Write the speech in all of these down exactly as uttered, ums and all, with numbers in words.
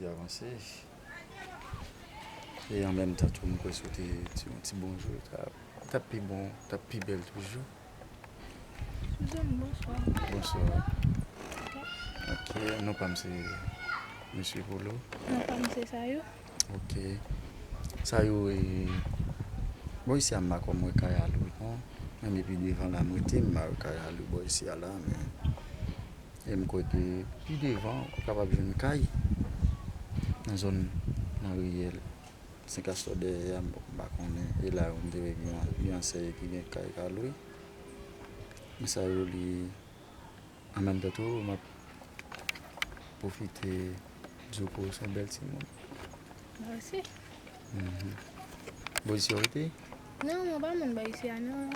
Avanse. E an menm tan tou, m kwè si w te di yon ti bonjou, t ap, t ap pi bon, t ap pi bèl toujou. Suzanne, bonswa. Bonswa. Ok, non pa m se Mesye Polo. Non pa m se Sayou. Ok. Sayou, e, bò isi a m pa kwè m wè kay a lwe non. Men depi devan la m rete, m pa wè kay a lwe bò isi a la, men e m kwè ke pi devan ou kapab jwenn kay nan zòn, nan riyèl Sen Kastò dèyè a, m pa konnen. E la yo m te wè gen yon, gen yon sèye ki gen kay ka lwe. Men Sayou li, an menm tan tou, m ap pwofite di w ke w se yon bèl timoun. Mèsi. Mhm. Bò isi w rete? Non, mwen pa moun bò isi a, non.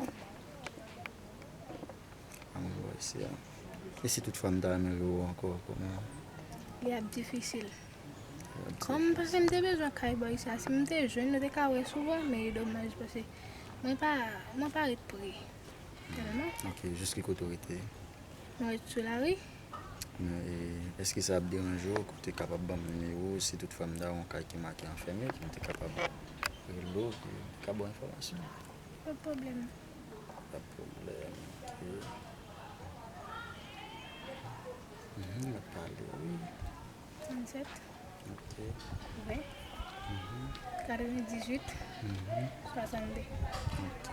Pa moun bò isi a. E si toutfwa m ta renmen wè w ankò, kòman? Li ap difisil. Li ap difisil. Kòm paske m te bezwen kay bò isi a, si m te jwenn, nou te ka wè souvan, men e domaj paske mwen pa, mwen pa ret pre tèlman. Ok, jis ki kote w rete? Mwen ret sou lari. Men, e, èske sa ap deranje w ke w te kapab ban m nimewo w si toutfwa m ta wè yon kay ki make anfème, ke m te kapab rele w, ke m te ka ba w enfòmasyon? Pa pwoblèm. Pa pwoblèm, ok. Mhm, m ap pale, wi. Tranntsèt. Ok. Ven. Mhm. Katrevendizuit. Mhm. Swasanndde. Ok.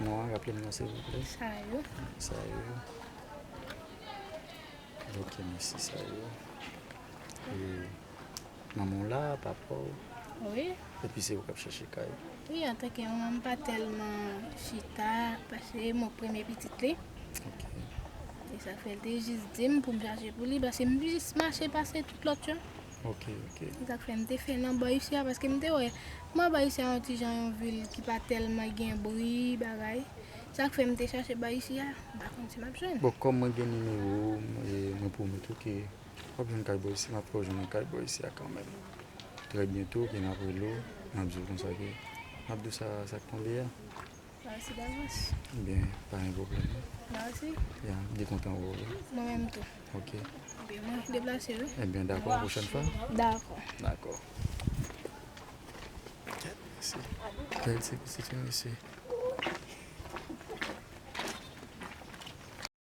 Non an, raple m non, silvouplè. Sayou. Sayou. Ok, mèsi, Sayou. E manman w la, papa w? Wi. Epi se ou k ap chèche kay? Wi, antanke manman, m pa tèlman chita, paske se mwen premye pitit li. Ok. E sa fè l te jis di m pou m chache pou li, paske m jis mache pase tout lòt yo. Ok, ok. Se sa k fè m te fè nan bò isi a, paske m te wè, m wè bò isi a yon ti jan yon vil ki pa tèlman gen bri, bagay. Sa k fè m te chache bò isi a, m pa konn si m ap jwenn. Bon, kòm mwen gen nimewo w, e mwen pwomèt ou ke w ap jwenn kay bò isi, m ap fè w jwenn yon kay bò isi a kanmenm. Trè byento, ke m ap rele w, m ap di w konsa ke, m ap di w sa, sa k tonbe a. Mèsi davans. Ebyen, pa gen pwoblèm non. Mèsi. Ya, m te kontan wè w wi. Mwen menm tou. Ok. Ebyen, mwen deplase wi. Ebyen, dakò, pwochèn fwa. Dakò. Dakò. Mèsi. Bèl ti pitit wi, mesye.